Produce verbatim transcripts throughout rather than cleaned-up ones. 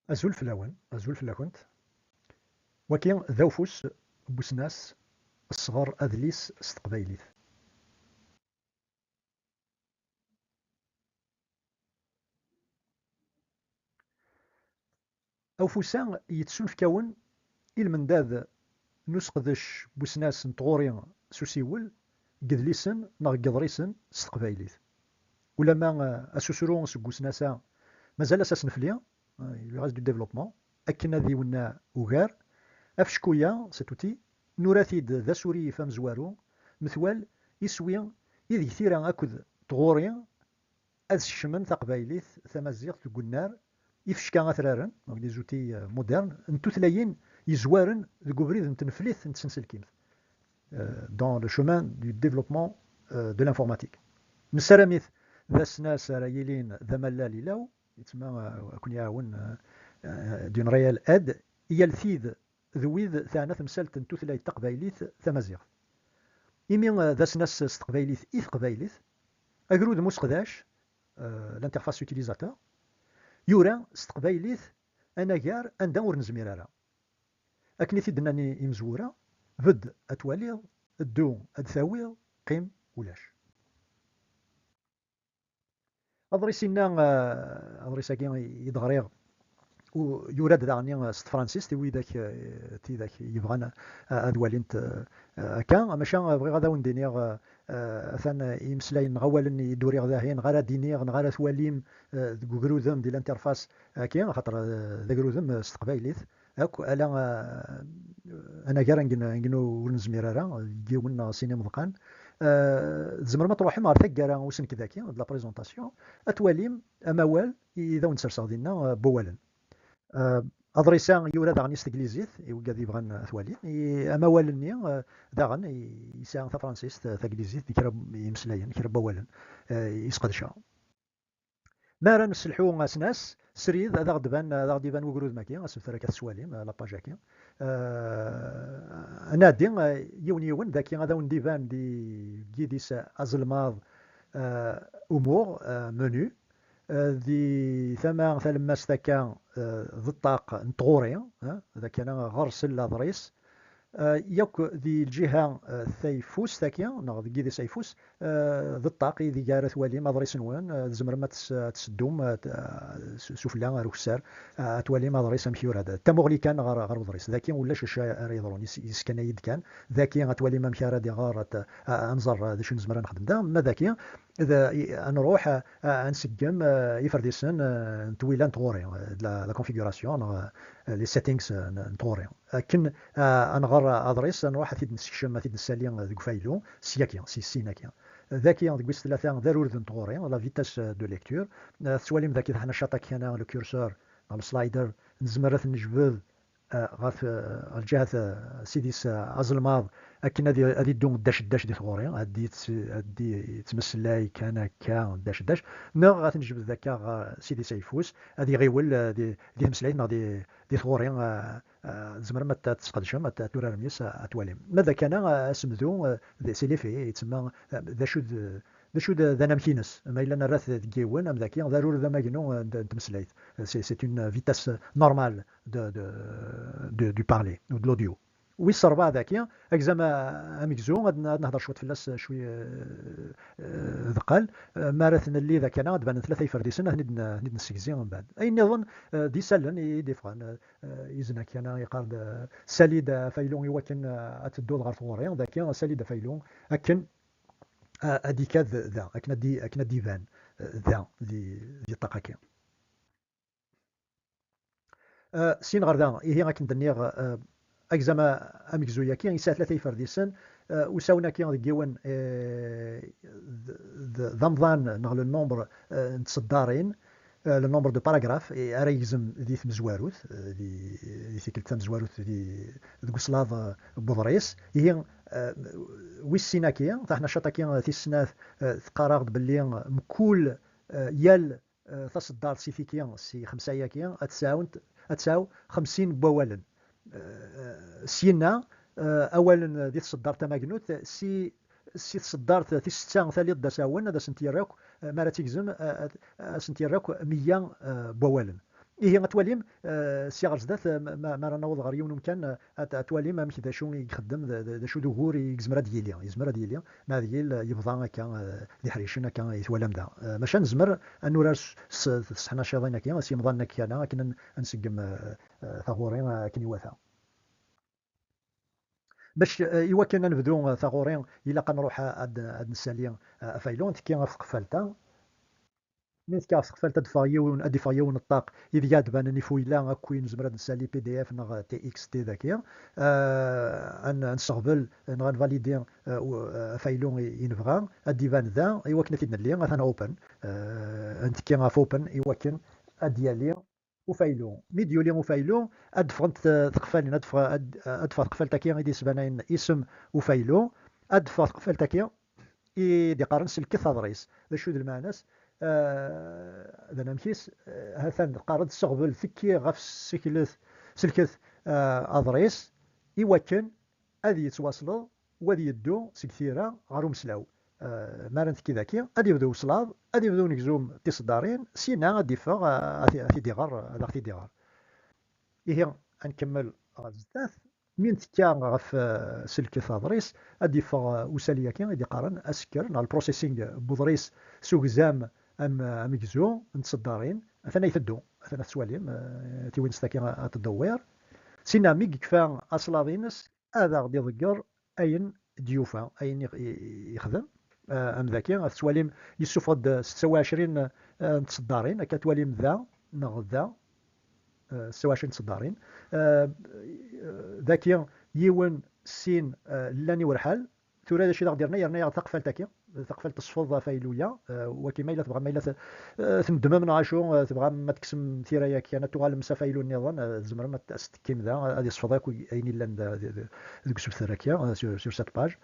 Azul fell-awen, azul fell-akent. Waki d awfus n usnas sɣer adlis s teqbaylit. Awfus-a yettunefk-awen i lmendad n useqdec n usnas n tɣuri s usiwel, deg yidlisen neɣ deg yiḍrisen s teqbaylit. Ulamma, eh, asusru seg usnas-a mazal-as asnefli, eh, il lui reste du développement, akken ad iwenneɛ ugar, afecku-a, cet outil, nura-t-id d asurif amezwaru, metwal iswi ideg tira akked tɣuri ad skecmen taqbaylit, tamaziɣt deg unnar, ifecka atraren, donc des outils, euh, modernes, n tutlayin yezwaren deg ubrid n tneflit n tsenselkimt, euh, dans le chemin du développement, euh, de l'informatique. Nessaram-it d asnas ara yilin d amallal ilaw, yettma, euh, ad ken-iɛawen, euh, euh, d'une réelle aide, i yal tid d wid teɛna temsalt n tutlayt taqbaylit tamaziɣt. Imi, eh, d asnas s teqbaylit i teqbaylit, agrud n useqdac, eh, l'interface utilisateur, yura s teqbaylit anagar anda ur nezmir ara. Akken i t-id-nnan i-, imezwura, bedd ad twaliḍ, ddu ad tawiḍ, qqim ulac. Aḍris-inna, eh, aḍris-agi i d-ɣriɣ, u-, yura-d daɣen, eh, s tefransist i widak, eh, tidak yebɣan, eh, ad walint, eh, akka. Maca, eh, bɣiɣ ad awen-d-iniɣ, eh, eh, atan, eh, imeslayen neɣ awalen i d-uriɣ dahi, neɣ ara d-iniɣ, neɣ ara twalim, eh, deg ugrudem, di l'interface-agi, axaṭer, eh, d agrudem, eh, s teqbaylit akk, ala, eh, anagar angen, angen ur nezmir ara, deg yiwen neɣ sin imeḍqan. Eh, tzemrem ad truḥem ɣer taggara usenked-agi, de la présentation, ad twalim amawal i d awen-d-serseɣ dinna, eh, n wawalen. Eh, aḍris-a yura daɣen s teglizit, i wigad yebɣan ad t-walin. I, amawal-nni, eh, daɣen i, yesɛa tafransist, eh, taglizit, d kra n yimeslayen, kra n wawalen, eh, i sqedceɣ. Mi ara nesselḥu asnas, srid ad aɣ-d-ban, ad aɣ-d-iban ugrudem-agi, asebter akka tettwalim, eh, la page-agi. Eh, ad nɛeddi, eh, yiwen yiwen, daki ad awen-d-iban di, deg yidis azelmaḍ, eh, umuɣ, eh, menu. Eh, di tama talemmast akka, eh, d ṭṭaq n tɣuri, eh, d akken ɣer-s aḍris. Eh, yakk di lǧiha, eh, tayeffust-agi, neɣ deg yidis ayeffus, eh, d ṭṭaq ideg ara twalim aḍris-nwen, eh, tzemrem ad tes-, ad tseddum, eh, t-, eh, s-, sufella ar ukessar, eh, ad twalim aḍris amek yura-d. D tamuɣli kan ɣer, ɣer uḍris. Daki ulac acu ara yeḍrun, yes-, yeskanay-d kan. Daki ad twalim amek ara d-iɣer, ad, eh, ad nẓer, eh, d acu nezmer ad nexdem da. Ma daki, d, i, ad nruḥ, eh, ad nseggem, eh, iferdisen, eh, n twilan n tɣuri, eh, de la, la configuration, neɣ, eh, les settings, eh, n, n tɣuri. Akken, ah, ad nɣer aḍris, ad nruḥ ad t-id-nessekcem, ad t-id-nessali deg ufaylu, s yaki, s sin-agi. Daki, deg wis tlata, d arurd n tɣuri, la vitesse de lecture. Ah, tettwalim daki taḥnacaṭ-agi, le curseur, neɣ le slider, nezmer ad t-nejbed, ah, ɣef, ah, ɣer lǧihat, ah, s idis, ah, azelmaḍ, akken ad i-, ad iddu ddac ddac di tɣuri, ad d-yett-, ad d-yettmeslay kan akka ddac ddac, neɣ ad t-nejbed akka ɣer s idis ayeffus, ad iɣiwel, ah, di, di tmeslayt neɣ di, di tɣuri, ah, ah, tzemrem ad t-, ad tesqedcem, ad t-, ad turarem yes, ad, ad twalim. Ma d akken, ah, asemdu, ah, d, c'est l'effet, yettsemma, ah, d acu d, d acu d, d anamek-ines. Ma yella nerra-t deg yiwen, am daki, d arur d amagnu, ah, n, n tmeslayt. C'est, c'est une vitesse normale de, de, de, du parler ou de l'audio. Wis rebɛa daki, agzam, ah, amegzu, ad, n-, ad nehder cwiṭ fell-as, ah, cwi, ah, ah, deqqal. Ah, mi ara t-nelli d akken, ad d-banen tlata iferdisen, ad ten-id-, ad ten-id-nessegzi mbeɛd. Ayen nniḍen, ah, d isallen i d-iffɣen. Ah, eh, izen akken yeqqar-d, eh, sali-d afaylu i wakken, eh, ad tedduḍ ɣer tɣuri, daki sali-d afaylu akken, eh, ad ikad da, akken ad di-, akken ad d-iban, eh, da, di, di ṭṭaq-agi. Eh, sin ɣer da, ihi akken d-nniɣ, eh, agzam amegzu-yaki, yesɛa tlata iferdisen, eh, usawen-agi deg yiwen, eh, d, d, d amḍan neɣ le nombre, eh, n tseddarin, eh, le nombre de paragraphes, eh, ara yegzem di tmezwarut, eh, di, di tikkelt tamezwarut di, deg uslaḍ, eh, n uḍris. Ihi, eh, wis sin-agi, taḥnacaṭ-agi, eh, tis snat, eh, teqqar-aɣ-d belli, eh, mkul, eh, yal, eh, taṣeddart si tiki, si xemsa-yagi, ad tesɛunt, ad tesɛu xemsin n wawalen. Eh, syenna, eh, awalen di tṣeddart tamagnut, si, si tṣeddart tis setta taliḍ d asawen, ad asent-yerr akk, eh, mi ara tt-igzem, eh, ad, ad asent-yerr akk meyya, eh, n wawalen. Ihi, ad twalim, eh, sya ɣer zdat, eh, ma, ma, ma ara naweḍ ɣer yiwen umkan, eh, ad, ad twalim amek d acu i ixeddem, d, d, d acu d ugur i yezmer ad yili. Yezmer ad yili, ma ad yil, eh, yebḍa akka, eh, d iḥricen akka i twalam da. Eh, maca nezmer ad nurar s, s, s teḥnaciḍin-agi, s yimḍanen akka, akken ad, ad nseggem, eh, eh, taɣuri, eh, akken iwata. Bac, eh, iwakken ad nebdu, eh, taɣuri, ilaq ad nruḥ a-, ad, ad nsali, eh, afaylu, ntekki ɣef tqeffalt-a. Mi ntekki ɣef tqeffalt, ad d-iffeɣ yiwen, ad d-iffeɣ yiwen ṭṭaq ideg ad d-banen ifuyla akk i nezmer ad nsali P D F neɣ T X T dagi. Eh, ad n-, ad nesseɣbel neɣ ad nvalidi, eh, u-, eh, afaylu i, i nebɣa. Ad d-iban da, iwakken ad t-id-nelli, atan open. Eh, ad ntekki ɣef open iwakken ad d-yali ufaylu. Mi d-yuli ufaylu, ad d-ffɣent, eh, tqeffalin, ad d-ffeɣ-, ad, ad d-teffeɣ tqeffalt-agi i d-yesbanayen isem ufaylu, ad d-teffeɣ tqeffalt-agi i d-iqqaren selket aḍris. D acu d lmeɛna-s? Eh, d anamek-is, eh, ha-t-an teqqar-d seɣbel tekki ɣef sseklet, selket, eh, aḍris, iwakken ad yettwasleḍ u ad yeddu seg tira ɣer umeslaw. Eh, mi ara ntekki daki, ad yebdu uslaḍ, ad yebdu unegzum tiseddarin, sina ad d-iffeɣ, eh, ad t-, ad t-id-iɣer, ad aɣ-t-id-iɣer. Ihi, ad nkemmel ɣer zdat. Mi ntekka ɣef, eh, selket aḍris, ad d-iffeɣ, eh, usali-agi i d-iqqaren asekker neɣ le processing n uḍris s ugzam am-, amegzu n tseddarin. Atan ay teddu, atan ad tettwalim, eh, tiwinest-agi ad tedewwir. Sina mi yekfa aslaḍ-ines, ad aɣ-d-iḍegger ayen d-yufa, ayen i, i, i yexdem. Eh, am daki, ad tettwalim yessufeɣ-d setta u ɛecrin, eh, n tseddarin, akka twalim da, neɣ da, eh, setta u ɛecrin n tseddarin. Eh, daki yiwen, sin, eh, llan i werḥal. Tura d acu i d aɣ-d-yerna? Yerna-yaɣ-d taqeffalt-agi, taqeffalt tesfeḍ afaylu-ya, eh, waki ma yella tebɣam, ma yella t-, eh, tneddmem neɣ acu, eh, tebɣam ad tekksem tira-agi, ad tuɣalem s afaylu nniḍen, eh, tzemrem ad, ad s-tekkim da, ad isfeḍ akk ayen yellan da, d, d, deg usebter-agi, eh, sur, sur cette page.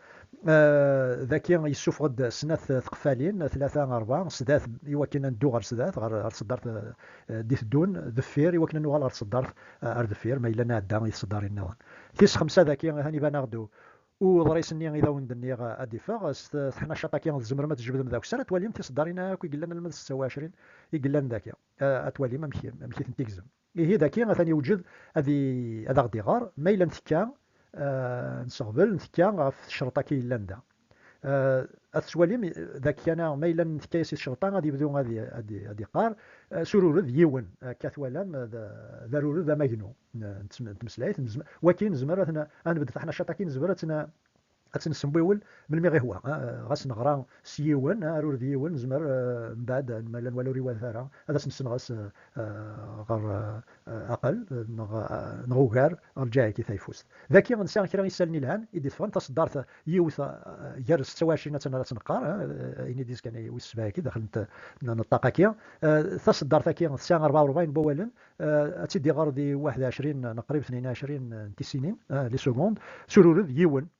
Eh, daki yessufeɣ-d snat tqeffalin, tlata, rebɛa, sdat, iwakken ad neddu ɣer sdat, ɣer, ɣer tseddart, eh, d-iteddun, deffir, iwakken ad nuɣal ɣer tseddart, eh, ar deffir, ma yella nɛedda i tseddarin nniḍen. Tis xemsa daki, atan iban-aɣ-d u-, uḍris-nni i d awen-d-nniɣ, eh, ad d-iffeɣ, s t-, teḥnacaṭ-agi tzemrem ad tjebdem d akessar, ad twalim tiseddarin akk i yellan alma d setta u ɛecrin i yellan daki. Eh, ad twalim amek, amek i tent-igzem. Ihi daki atan yewjed ad i-, ad aɣ-d-iɣer, ma yella ntekka, eh, nseɣbel, ntekka ɣef tecreṭ-agi yellan da. Eh, ad tettwalim, daki kana, ma yella ntekka-yas i tecreṭ-a, ad yebdu ad i-, ad i-, ad iqqar, eh, s urured yiwen, akka twalam, d, d arured amagnu n, n tm-, n tmeslayt. Nezm-, waki nezmer ad n-, ad nbedd taḥnacaṭ-agi, nezmer ad tt-n-, ad tt-nessemwiwel melmi ɣ-ihwa, ah, ɣas neɣra s yiwen, ah, arured yiwen, nezmer, eh, mbeɛd, ma llan wala ur iwata ara, ad as-nessenɣes, eh, eh, ɣer, eh, aqel, eh, neɣ, eh, neɣ ugar, ɣer lǧahi-agi tayeffust. Daki, nesɛa kra isallen ilhan i d-iffɣen, taṣeddart yiwet, eh, gar setta u ɛecrin ad tt-, ad tt-neqqar, eh, ayen i d-yezgan wis sebɛa-agi, daxel n t-, n, n ṭṭaq-agi. Eh, taṣeddart-agi tesɛa rebɛa u rebɛin n wawalen, eh, ad tt-id-iɣer di waḥed u ɛecrin neɣ qrib tnin u ɛecrin n tissinin, eh, les secondes, s urured yiwen.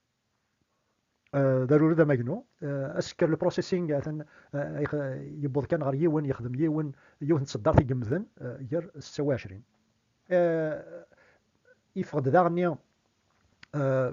Eh, d arured amagnu. Eh, asekker le processing atan, eh, yewweḍ kan ɣer yiwen, yexdem yiwen, yiwet n tseddart i yemmden, eh, gar setta u ɛecrin. Eh, yeffeɣ-d daɣenni, eh, eh,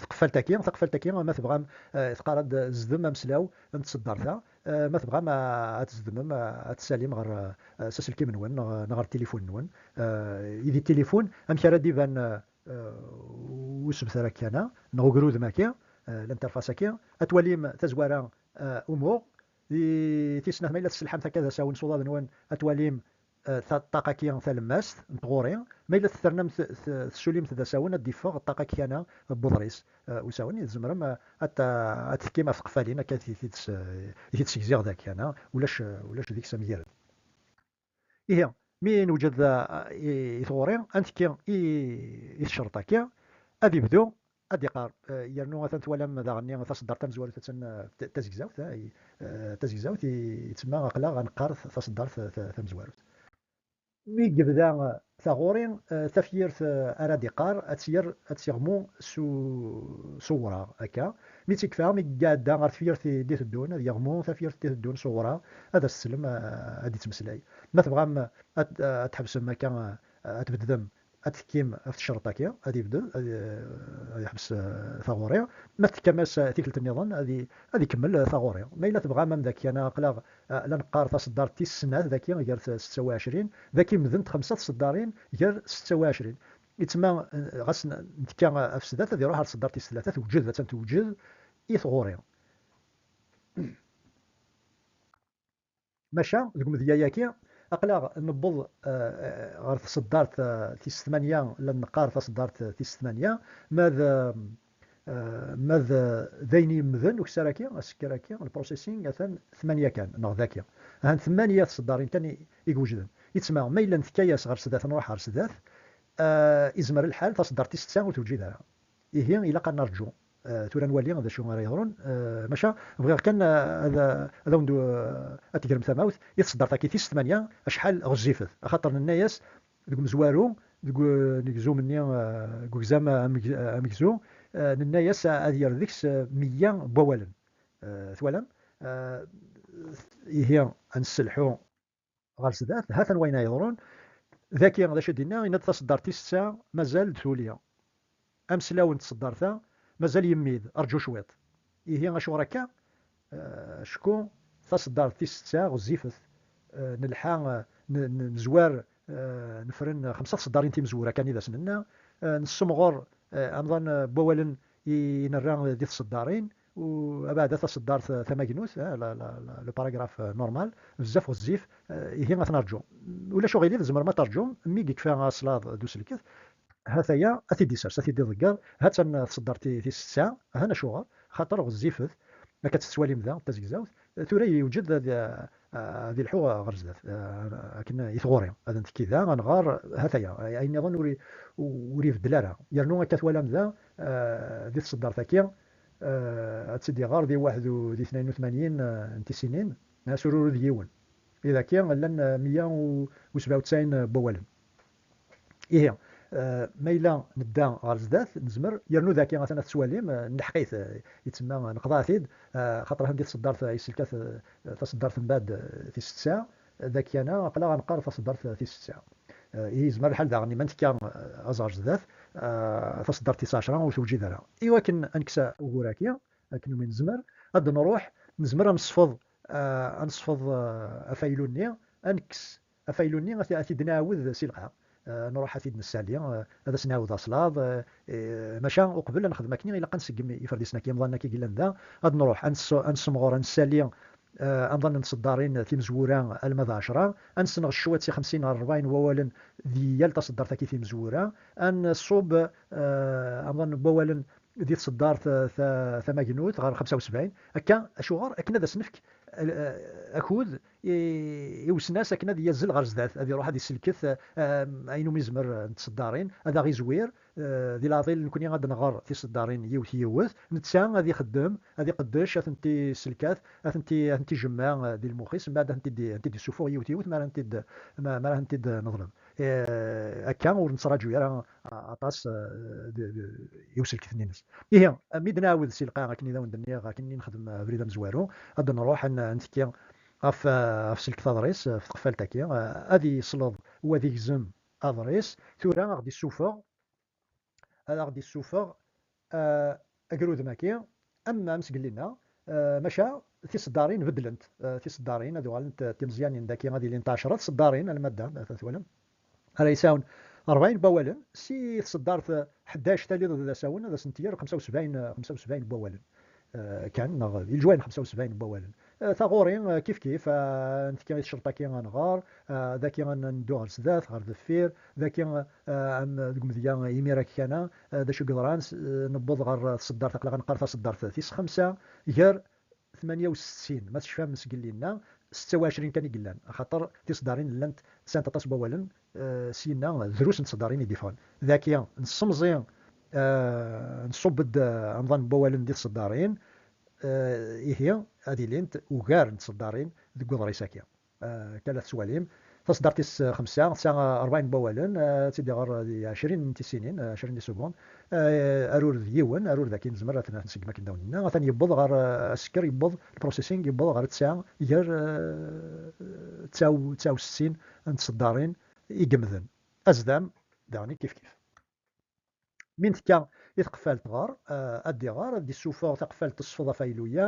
tqeffalt-agi, taqeffalt-agi, ma tebɣam, eh, teqqar-d zdem ameslaw n tseddart-a, eh, ma tebɣam, eh, ad tzeddmem, eh, ad tessalim ɣer, eh, s aselkim-nwen neɣ, neɣ ɣer tilifun-nwen. Eh, i di tilifun, amek ara d-iban, eh, eh, usebter akkana, neɣ ugrudem-agi, eh, l'interface-agi, ad twalim tazwara, eh, umuɣ, di tis snat ma yella tesselḥam akka d asawen s uḍad-nwen, ad twalim, eh, ta-, ṭṭaq-agi talemmast n tɣuri, ma yella tefernam t-, t-, tessulimt d asawen, ad d-iffeɣ ṭṭaq akkana n uḍris, eh, usawen, i tzemrem, eh, ad t-, ad tekkim ɣef tqeffalin akka i t-, i t-, i t-id-segziɣ da akkana, ulac, ulac deg-s amgired. Ihi, mi newjed, ah, i, i tɣuri, ad ntekki i, i tecreṭ-agi, ad ibdu, ad iqqar, eh, yernu atan twalam daɣenni taṣeddart tamezwarut attan, eh, t-, tazegzawt, eh, i, eh, tazegzawt, i, itsemma aql-aɣ ad neqqar taṣeddart ta-, ta-, tamezwarut. Mi yebda, eh, taɣuri, eh, tafyirt, eh, ara d-iqqar, ad tt-yerr, ad tt-yeɣmu s u-, s uwraɣ, akka. Mi tt-ikfa, mi iɛedda ɣer tefyirt i d-iteddun, ad yeɣmu tafyirt i d-iteddun s uɣrab, ad as-teslem, eh, ad d-ittmeslay. Ma tebɣam ad, ad tḥebsem akka, eh, ad tbeddem, ad tekkim ɣef tecreḍt-agi, ad yebded, ad, ad yeḥbes, eh, taɣuri. Ma tekkam-as, eh, tikkelt nniḍen, ad i-, ad ikemmel, eh, taɣuri. Ma yella tebɣam, am dagi, ana aql-aɣ, eh, la neqqar taṣeddart tis snat dagi gar t-, setta u ɛecrin, dagi medden-d xemsa tṣeddarin gar setta u ɛecrin. Yettma, eh, ɣas n-, nettekka ɣef sdat, ad iruḥ ɣer tṣeddart tis tlata, tewjed, attan tewjed i tɣuri. Maca, deg umedya-agi, aql-aɣ newweḍ, eh, ɣer tṣeddart, eh, tis tmanya, la neqqar taṣeddart, eh, tis tmanya, ma d, eh, ma d, d ayen yemmden ukessar-agi, asekker-agi, le processing, atan tmanya kan, neɣ dagi. Ahan tmanya tṣeddarin kan i, i iwejden. Yettma, ma yella nettekka-yas ɣer sdat, nruḥ ɣer sdat, eh, izmer lḥal taṣeddart tis setta ur tewjid ara. Ihi, ilaq ad nerǧu. Eh, tura ad nwali d acu ara yeḍrun. Eh, maca, bɣiɣ kan, eh, ad, ad awen-d, eh, ad tegrem tamawt i tṣeddart-agi tis tmanya, acḥal ɣezzifet. Axaṭer nenna-yas, deg umezwaru, deg u-, negzum-nni, eh, deg ugzam ameg-, amegzu, eh, nenna-yas ad yerr deg-s, eh, meyya n wawalen. Eh, twalam? Eh, ihi, ad nesselḥu ɣer sdat, ha-t-an wayen ay yeḍrun. Dagi, d acu i d-yenna? Yenna-d taṣeddart tis setta mazal d tuli. Ameslaw n tṣeddart-a mazal yemmid, rǧu cwiṭ. Ihi, acuɣer akka? Eh, acku taṣeddart tis setta ɣezzifet. Eh, nelḥa, eh, n-, n-, nezwar, eh, nefren xemsa tṣeddarin timezwura kan i d as-nenna. Eh, nessemɣer, eh, amḍan, eh, n wawalen i nerra di tṣeddarin, u abeɛda taṣeddart, eh, tamagnut, eh, la, la, la, le paragraphe, eh, normal, bezzaf ɣezzif, eh, ihi ad t-nerǧu. Ulac uɣilif, tzemrem ad terǧum, mi yekfa aslaḍ d uselket, ha-t-aya, ad t-id-isers, ad t-id-iḍegger, ha-tt-an tṣeddart ti-, tis setta, han acuɣer, xaṭer ɣezzifet, akka tt-tettwalim da, d tazegzawt, tura yewjed ad, eh, ad ilḥu ɣer zdat, eh, akken i tɣuri, ad ntekki da, ad nɣer, ha-t-aya, ayen nniḍen ur i-, ur ibeddel ara. Yernu akka twalam da, eh, di tṣeddart-agi, eh, ad tt-id-iɣer di waḥed u, di tnayen u tmanyin, eh, n tissinin, eh, s ururu d yiwen. I dagi llan, eh, meyya u sebɛa u tesɛin n wawalen. Ihi, eh, ma yella nedda ɣer zdat, nezmer, yernu dagi atan ad tettwalim, eh, nneḥq-it, eh, yettma neqḍeɛ-t-id, eh, xaṭer han di tṣeddart, eh, iselkat, eh, taṣeddart mbeɛd, eh, tis setta, dagi ana aql-aɣ ad neqqar taṣeddart, eh, tis setta. Eh, ihi yezmer lḥal daɣen ma nettekka, eh, aẓ ɣer zdat, eh, taṣeddart tis ɛecra ur tewjid ara. I wakken ad nekkes ugur-agi, akken umi nezmer, ad nruḥ, nezmer ad nesfeḍ, eh, ad nesfeḍ, eh, afaylu-nni, ad nekkes afaylu-nni, ad t-, ad t-id-nɛawed si lqaɛ. Eh, nruḥ ad t-id-nessali, eh, ad as-nɛawed aslaḍ, eh, eh, maca uqbel ad nexdem akken, ilaq ad nseggem iferdisen-agi, imḍanen-agi i yellan da, ad nruḥ, ad ness-, ad nessemɣer, ad nessali, eh, amḍan n tṣeddarin timezwura alma d ɛecra, ad nessenɣes cwiṭ si xemsin ɣer rebɛin wawalen di yal taṣeddart-agi timezwura, ad nṣubb, eh, amḍan n wawalen di tṣeddart, eh, ta-, tamagnut ɣer xemsa u sebɛin. Akka, acuɣer? Akken ad as-nefk, eh, akud i, i usnas akken ad yazzel ɣer zdat, ad iruḥ ad iselket, eh, ayen umi yezmer, eh, n tṣeddarin, ad aɣ-izwir, eh, di leɛḍil nekni ad nɣer tiṣeddarin yiwet yiwet, netta ad ixeddem, ad iqeddec, ad tent-iselkat, ad tent-i-, ad tent-ijemmeɛ, eh, di lmux-is, mbeɛd ad tent-id-, ad tent-id-issuffuɣ yiwet yiwet mi ara tent-id, ma, mi ara tent-id-neḍleb. Eh, akka ur nettraǧu ara a-, aṭas, eh, d, d, i uselket-nni-ines. Ihi, mi d-nɛawed si lqaɛ, akken i d awen-d-nniɣ, akken i nexdem abrid amezwaru, ad d-nruḥ ad n-, ad ntekki ɣef, eh, ɣef selket aḍris, eh, ɣef tqeffalt-agi, eh, ad yesleḍ u ad igzem aḍris, tura ad aɣ-d-issufeɣ, ad aɣ-d-issufeɣ, eh, agrudem-agi, am, am zgelli-nneɣ, eh, maca tiseddarin beddlent, eh, tiseddarin ad uɣalent d timeẓyanin dagi, ad ilint ɛecra tseddarin, alma d da, ma twalam, ara yesɛun rebɛin n wawalen, si tseddart ḥdac taliḍ d asawen, ad asent-yerr xemsa u sebɛin, xemsa u sebɛin n wawalen, eh, kan, neɣ di leǧwayel xemsa u sebɛin n wawalen. Eh, taɣuri, eh, kif kif, eh, nettekki i tcerṭ-agi ad nɣer, eh, dagi ad neddu ɣer sdat, ɣer deffir, dagi, eh, am, deg umedya imir akka kan, eh, d acu i yeḍran, s-, eh, newweḍ ɣer tseddart, aql-aɣ ad neqqar taseddart tis xemsa, gar tmanya u settin, ma tecfam seg lli-nna, setta u ɛecrin kan i yellan, axaṭer tiseddarin llant sɛant aṭas n wawalen, eh, syenna drus n tseddarin i d-yeffɣen. Dagi, nessemẓi, eh, nṣubb-d, eh, amḍan n wawalen di tseddarin, eh, ihi, ad ilint ugar n tseddarin deg uḍris-agi. Eh, akka la tettwalim. Taseddart tis xemsa, tesɛa rebɛin n wawalen, eh, ad tt-id-iɣer di ɛecrin n tissinin, eh, ɛecrin des secondes. Eh, arur d yiwen, arur dagi nezmer ad t-, ad t-nseggem akken d awen-nenna. Atan yewweḍ ɣer, eh, asekker yewweḍ, le processing yewweḍ ɣer tesɛa, gar, eh, tesɛa u, tesɛa u settin n tseddarin i yemmden. Azdam, daɣen kif kif. Mi n-tekka i tqeffalt ɣer, eh, ad d-iɣer, ad d-issufeɣ taqeffalt tesfeḍ afaylu-ya,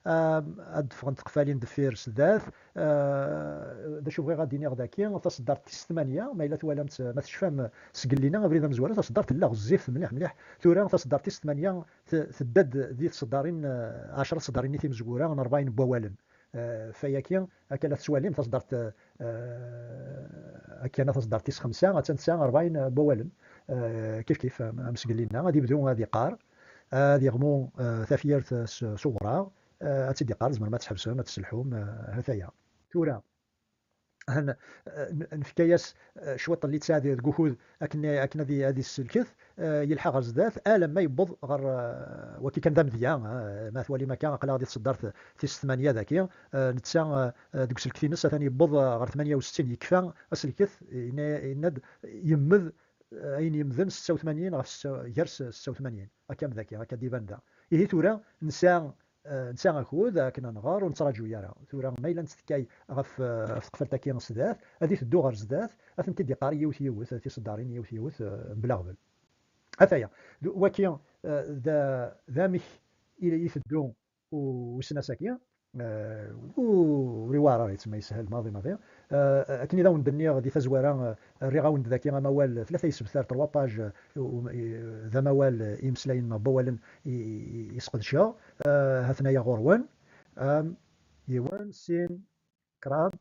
eh, ad d-ffɣent tqeffalin deffir sdat, eh, d acu bɣiɣ ad d-iniɣ daki, taṣeddart tis tmanya, ma yella twalam-tt, ma tecfam sgellin-a, abrid amezwaru, taṣeddart tella ɣezzifet mliḥ mliḥ, tura taṣeddart tis tmanya t-, tedda-d di tṣeddarin, eh, ɛecra tṣeddarin-nni timezwura n rebɛin n wawalen. Eh, fayaki, akka la tettwalim taṣeddart, eh, akka taṣeddart tis xemsa, attan tesɛa rebɛin n wawalen. Eh, kif kif, am, am sgellin-a, ad yebdu ad iqqar, ad yeɣmu, eh, tafyirt s, s uɣraɣ, eh, ad tt-id-iqqar, tzemrem ad tḥebsem, ad tesselḥum, eh, ha-t-aya. Tura, han, eh, n-, nefka-yas, eh, cwiṭ n litteɛ di, deg ukud akken, akken ad i-, ad isselket, eh, yelḥa ɣer zdat, alamma yewweḍ ɣer, eh, waki kan d amedya, eh, ma twalim akka, aql-aɣ di tṣeddart tis tmanya daki, eh, netta, eh, eh, deg uselket-ines atan yewweḍ, eh, ɣer tmanya u settin, yekfa aselket, yenna-, yenna-d yemmed, eh, ayen yemmden setta u tmanyin ɣef setta, gar s-, setta u tmanyin, akka am daki, akka d-iban da. Ihi tura nesɛa, eh, nesɛa akud akken ad nɣer, ur nettraǧu ara. Tura ma yella nettekkay ɣef, eh, ɣef tqeffalt-agi sdat, ad iteddu ɣer zdat, ad tent-id-iqqar yiwet yiwet, tiseddarin yiwet yiwet, eh, mebla aɣbel. Ataya, d-, waki, eh, d, d amek i, i teddu u-, usnas-agi, eh, u-, ur iwɛer ara, yettma yeshel maḍi maḍi. Eh, akken i d awen-d-nniɣ di tazwara, eh, rriɣ-awen-d daki amawal, tlata isebtar, trois pages, eh, u-, i-, d amawal, eh, imeslayen neɣ n wawalen i, i, i sqedceɣ. Eh, ha-ten-aya ɣur-wen. Am, yiwen, sin, kraḍ.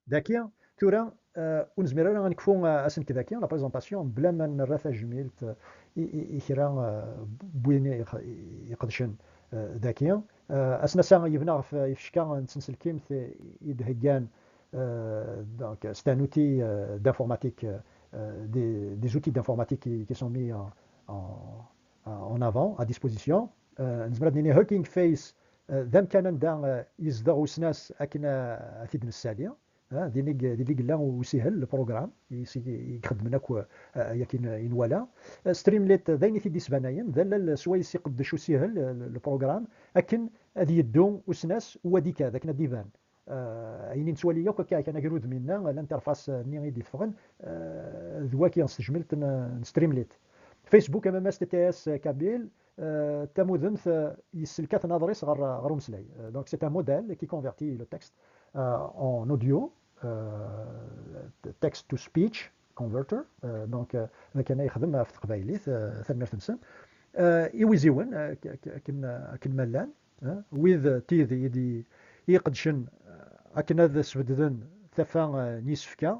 Daki, tura, eh, ur nezmir ara ad nekfu, eh, asenked-agi, la présentation, bla ma nerra tajmilt, eh, i, i, i kra, eh, n win i, i, iqedcen, eh, daki. Eh, asnas-a yebna ɣef, eh, ifecka n tsenselkimt i d-heggan, eh, donc, c'est un outil, eh, d'informatique, eh, des, des outils d'informatique qui, qui sont mis en, en, en avant, à disposition. Eh, nezmer ad nini Hugging Face, eh, d amkan anda, eh, yezdeɣ usnas akken, eh, ad t-id-nessali. Eh, din i, din i yella usihel, le programme, i, i ixeddmen akk, eh, ayen i nwala. Eh, Streamlit d ayen i t-id-isbanayen, d allal swayes iqeddec usihel, eh, le, le programme, akken ad yeddu usnas u ad ikad, akken ad d-iban. Eh, ayen i nettwali akk akka, kan agrud-nni, l'interface-nni i d-iteffɣen, eh, d waki s tejmilt n, n Streamlit. Facebook, M M S, T T S, Kabyle, eh, tamudemt, eh, yesselkaten aḍris ɣer, ɣer umeslay. Eh, donc, c'est un modèle qui convertit le texte, euh, en audio, euh, text to speech converter. Euh, donc, euh, d akken ay yexdem ɣef teqbaylit, euh, tanemmirt-nsen. Euh, iwiziwen, euh, k-, k-, akken, akken ma llan, eh, wid tid i d-, i iqeddcen, eh, akken ad sbedden taffa, eh, n yisefka,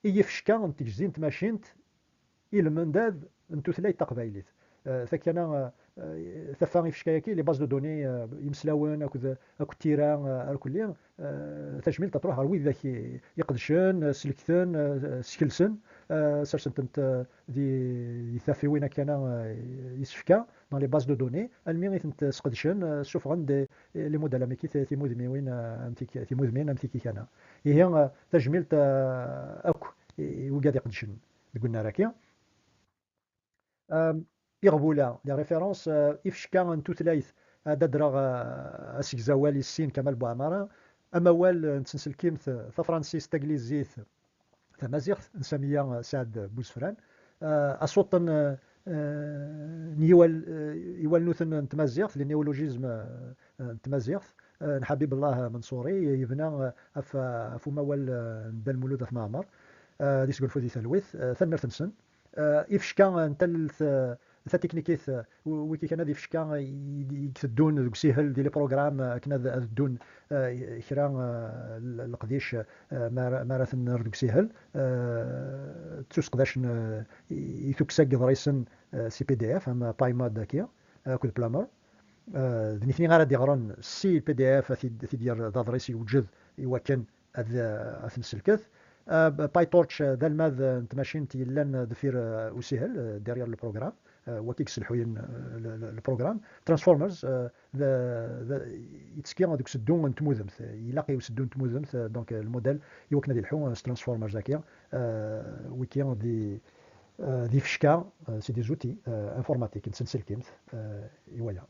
i yifecka n tegzi n tmacint i lmendad n tutlayt taqbaylit. Eh, takkana, eh, eh, taffa ifecka-yaki, les bases de données, eh, imeslawen akked, akked tira, eh, arkelli, eh, tajmilt ad truḥ ɣer widak i, iqedcen, eh, selkten, eh, skelsen, eh, sersen-tent, eh, di, di tafiwin akkana, eh, isefka, dans les bases de données, almi i tent-sqedcen, eh, ssufɣen-d, eh, les modèles am tiki, timudmiwin, eh, am tiki, timudmin am tiki kana. Ihi, eh, tajmilt, eh, akk i, i wigad iqedcen deg unnar-agi. Am, iɣbula, les références, eh, ifecka n tutlayt, ad d-adreɣ, eh, asegzawal i sin Kamal Buɛmara, amawal, eh, n tsenselkimt, eh, tafransist, taglizit, tamaziɣt, n Samiya, eh, Saɛd Buzefran, eh, asuṭṭen, eh, eh, n yiwal-, eh, iwalnuten n tmaziɣt, les néologismes, eh, n tmaziɣt, eh, n Ḥabib Allah Manṣuri, yebna, eh, ɣef, ɣef umawal, eh, n Dda Lmulud At Mɛemmer, eh, ad isgunfu di talwit, eh, tanemmirt-nsen. Eh, ifecka n tallelt, eh, tatiknikit, eh, w-, wiki kan ad ifecka i, i iteddun deg usihel, di les programmes, eh, akken ad, ad ddun, eh, kra, eh, l-, leqdic, eh, ma ara, ma ara ten-nerr deg usihel, eh, ttuseqdacen, eh, i, i tukksa n yeḍrisen, eh, s P D F, am PyMod daki, akked Plumber. Eh, d nitni ara d-iɣren si P D F, ad t-id-, ad t-id-yerr d aḍris yewjed i wakken ad, ad t-nselket. Eh, PyTorch, eh, d almad, eh, n tmacint yellan, eh, deffir, eh, usihel, eh, derrière le programme, eh, waki yesselḥuyen, eh, le, le, le programme. Transformers, eh, d, d, yettekki deg useddu n tmudemt. Ilaq i useddu n tmudemt, eh, donc, eh, le modèle, i wakken ad yelḥu, eh, s Transformers-agi, eh, wiki di, eh, d ifecka, eh, c'est des outils, eh, informatiques, n tsenselkimt, eh, i waya.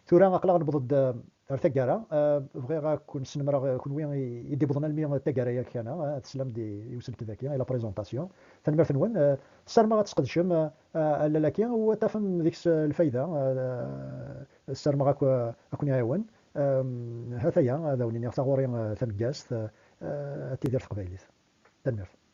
Tura aql-aɣ newweḍ-d, eh, ar taggara. Eh, bɣiɣ ad ken-snemreɣ, eh, kenwi i, i d-iwwḍen almi d taggara-agi kan, eh, teslam-d i, i uselked-agi, i la présentation. Tanemmirt-nwen. Eh, ssarmeɣ ad tesqedcem, eh, eh, allal-agi u ad tafem deg-s, eh, lfayda. Eh, ssarmeɣ ad k-, ad ken-iɛiwen. Em, hat-aya, ad awen-iniɣ taɣuri, eh, tameggazt, eh, eh, ad tidir teqbaylit. Tanemmirt.